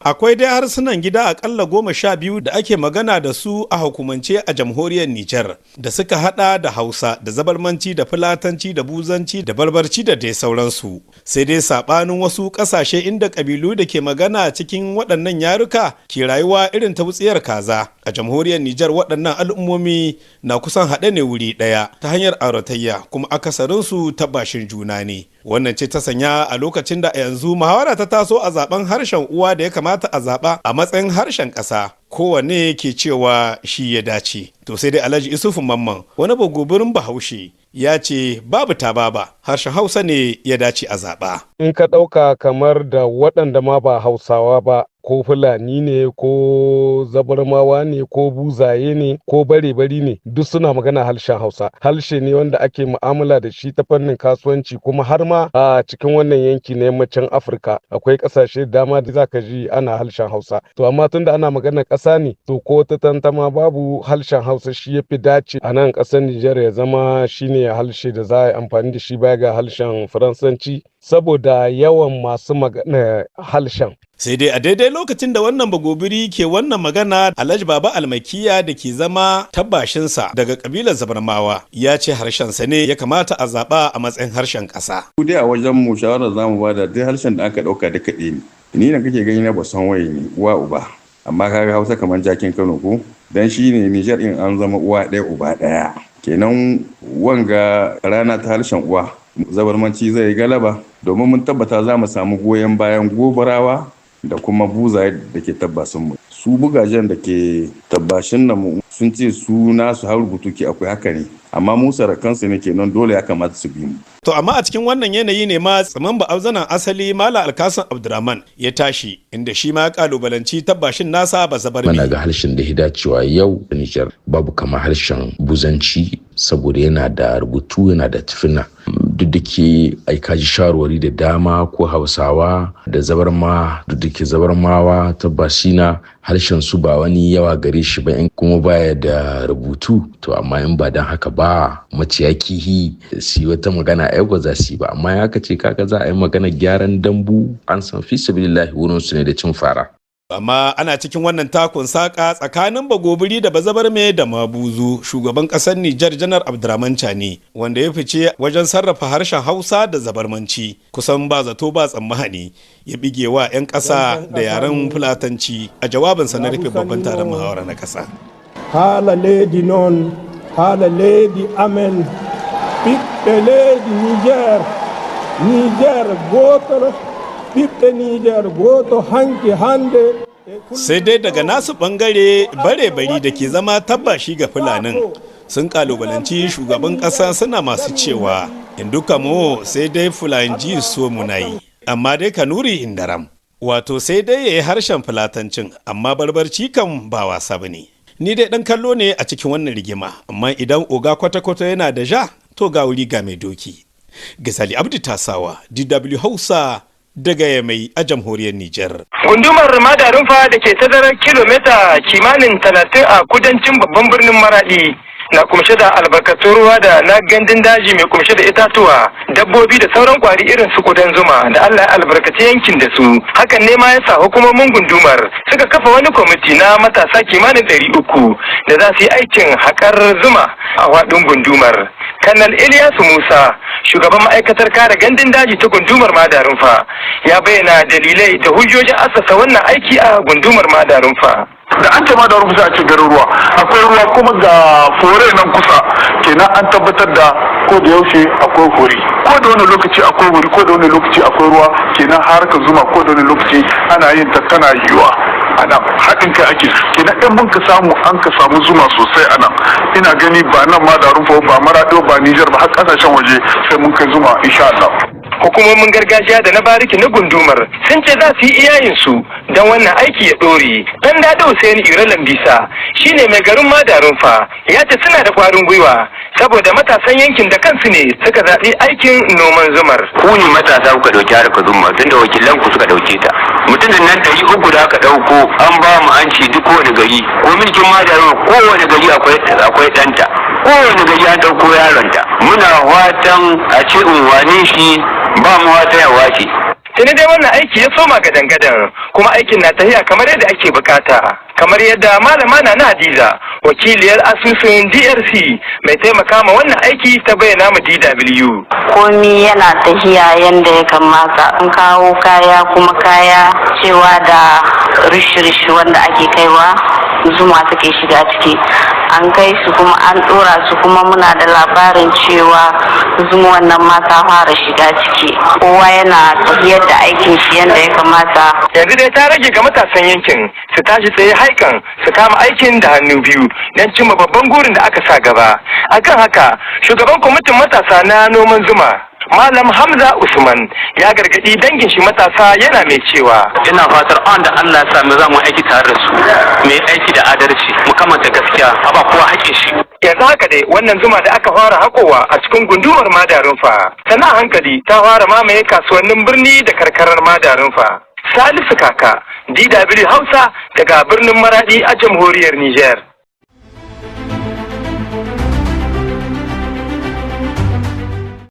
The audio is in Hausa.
Akwai dai harsunan gida akalla 12 da ake magana da su a hukumance a jamhuriyar Nijar da suka hada da Hausa da Zabarmanci da Fulatanci da Buzanci da Barbarci da dai sauransu. Sai dai sabanin wasu kasashe inda kabilu da ke magana cikin waɗannan yaruka ke rayuwa irin ta wutsiyar kaza. A jamhuriyar Nijar waɗannan al'ummomi na kusan haɗe ne wuri ɗaya ta hanyar auratayya, kuma akasarinsu tabbashin juna ne. Wannan ce ta sanya a lokacin da a yanzu muhawara ta taso a zaben harshen uwa da ya kamata a zaɓa a matsayin harshen ƙasa, kowanne ke cewa shi ya dace. To sai dai Alhaji Isufu Mamman, wani bagobirin Bahaushe, ya ce babu ta baba, harshen Hausa ne ya dace a zaɓa. In ka ɗauka kamar da waɗanda ma ba Hausawa ba, ko Fulani ne, ko Zabarmawa ne, ko Buzaye ne, ko Bare-bari ne, duk suna magana harshen Hausa. Harshe ne wanda ake mu'amala da shi ta fannin kasuwanci, kuma har ma a cikin wannan yanki na yammacin Afirka akwai ƙasashe dama da zaka ji ana harshen Hausa. To amma tunda ana magana ƙasa ne, to ko ta tantama babu, harshen Hausa shi ya fi dace a nan ƙasar Nijar ya zama shine harshe da za a yi amfani da shi baya ga harshen Faransanci, saboda yawan masu magana harshen. Sai dai a daidai lokacin da wannan bagobiri ke wannan magana, Alhaji Baba Almakiya da ke zama tabbashinsa daga kabilar Zabarmawa ya ce harshensa ne ya kamata a zaɓa a matsayin harshen ƙasa. Ku dai a wajen mu, shawarar zamu bada, duk harshen da aka ɗauka duka ɗaya ne. Ni da kake gani na ba san waye ne uwa uba. Amma kaga Hausa kamar jakin Kano ko dan shi ne Nijar in an zama uwa ɗaya uba ɗaya. Kenan wanga rana ta harshen uwa, Zabarmanci zai yi galaba, domin mun tabbata za mu samu goyon bayan Gobarawa da kuma Buzaye da ke tabbasin mu. Su bugajen da ke tabbashin nan sun ce su nasu har rubutu ke akwai, haka ne, amma mu sarakansu ne, kenan dole ya kamata su bi mu. To amma a cikin wannan yanayi ne ma tsiman ba'auzanan asali Malam Alkasan Abdurrahman ya tashi, inda shi ma ya kalubalanci tabbashin nasa ba zabar. Muna ga harshen da ya dacewa yau da Nijar babu kamar harshen Buzanci, saboda yana da rubutu, yana da tufina. Duk da ke aika ji shawarwari da dama ko Hausawa da Zabarma, duk da ke Zabarmawa tabbashina harshen su ba wani yawa gare shi ba, in kuma baya da rubutu. To amma in ba dan haka ba, maciya kihi su wata magana ai ba za su yi ba. Amma ya ce kaga za a yi magana gyaran dambu, an san fi sabilillahi wurin su ne da cin fara. Amma ana cikin wannan takun saƙa tsakanin Bagobiri da Bazabarme da Mabuzu, shugaban ƙasar Nijar Janar Abdurrahman Chani, wanda ya fice wajen sarrafa harshen Hausa da Zabarmanci, kusan ba zato ba tsammani ya bige wa 'yan ƙasa da yaren Fulatanci a jawabinsa na rufe babban taron muhawara na ƙasa. Haala leydi noon, haala leydi amen, ɓiɓɓe leydi Niger, Niger gotoro, ɓiɓɓe Niger goto hanki hande. Sai dai daga nasu bangare, Bare-bari da ke zama tabbashi ga Fulanin sun kalubalanci shugaban kasa, suna masu cewa in duka mu sai dai Fulanji so munayi, amma dai Kanuri indaram, wato sai dai ya yi harshen Fulatancin, amma Barbarci kan ba wasa ba ne. Ni dai dan kallo ne a cikin wannan rigima, amma idan oga kwata-kwata yana da ja, to ga wuri ga mai doki. Gazali Abdi Tasawa, DW Hausa, daga Yamai a jamhuriyar Nijar. Gundumar Madarunfa da ke tazarar kilomita kimanin 30 a kudancin babban birnin Maradi na kumshe da albarkatun ruwa da na gandun daji mai kumshe da itatuwa, dabbobi da sauran kwari irin su kudan zuma da Allah ya albarkaci yankin da su. Hakan ne ma ya sa hukumomin gundumar suka kafa wani kwamiti na matasa kimanin 300 da za su yi aikin haƙar zuma a faɗin gundumar. Kanal Ilyasu Musa, shugaban ma'aikatar kare gandun daji ta gundumar Madarunfa, ya bayyana dalilai da hujjojin assasa wannan aiki a gundumar Madarunfa. Da an ce ma da rufu, a ce garin ruwa, akwai ruwa, kuma ga fore nan kusa. Kenan an tabbatar da ko da yaushe akwai fore, ko da wani lokaci akwai wuri, ko da wani lokaci akwai ruwa. Kenan harkar zuma ko da wani lokaci ana yin ta, tana yiwuwa a nan. Haɗin kai ake. Kenan in mun ka samu, an ka samu zuma sosai a nan, ina gani ba nan ma da rumfa ba, Maraɗo ba, Nijar ba, har ƙasashen waje sai mun kai zuma, insha Allah. Hukumomin gargajiya da na bariki na gundumar sun ce za su yi iyayensu don wannan aiki ya ɗore. Dan Dado Hussein Ira Lambisa shine mai garin Madarunfa, ya ce suna da ƙwarin gwiwa saboda matasan yankin da kansu ne suka zaɓi aikin noman zumar. Ku ne matasa kuka ɗauki harkar zuma, tunda wakilan ku suka ɗauke ta. Mutum da nan 300 da aka ɗauko, an ba mu an ce duk kowane gari ko mulkin Madarunfa, kowane gari akwai ɗanta, kowane gari an ɗauko yaronta. Muna fatan a ce unwanin shi ba mu wata yawa ce. Tuni dai wannan aiki ya soma gadan-gadan, kuma aikin na tafiya kamar yadda ake bukata. Kamar yadda Malama na Hadiza, wakiliyar asusun DRC mai taimaka ma wannan aiki, ta bayyana mu DW. Komi yana tahiya yadda ya kamata. An kawo kaya, kuma kaya cewa da rishi-rishi wanda ake kaiwa zuma take shiga ciki, an kai su kuma an dora su, kuma muna da labarin cewa zuma wannan ma ta fara shiga ciki. Kowa yana tafiyar da aikin shi yadda ya kamata. Yanzu dai ta rage ga matasan yankin su tashi tsaye haikan su kama aikin da hannu biyu don cimma babban gurin da aka sa gaba. Akan haka, shugaban kwamitin matasa na noman zuma, Malam Hamza Usman, ya gargadi dangin shi matasa, yana mai cewa: Ina fatar an da Allah ya sami za mu aiki tare da su, mu yi aiki da adalci, mu kamanta gaskiya, a ba kowa haƙƙin shi. Yanzu haka dai wannan zuma da aka fara hakowa a cikin gundumar Madarunfa, sannan a hankali ta fara mamaye kasuwannin birni da karkarar Madarunfa. Salisu Kaka, DW Hausa, daga birnin Maradi a Jamhuriyar Niger.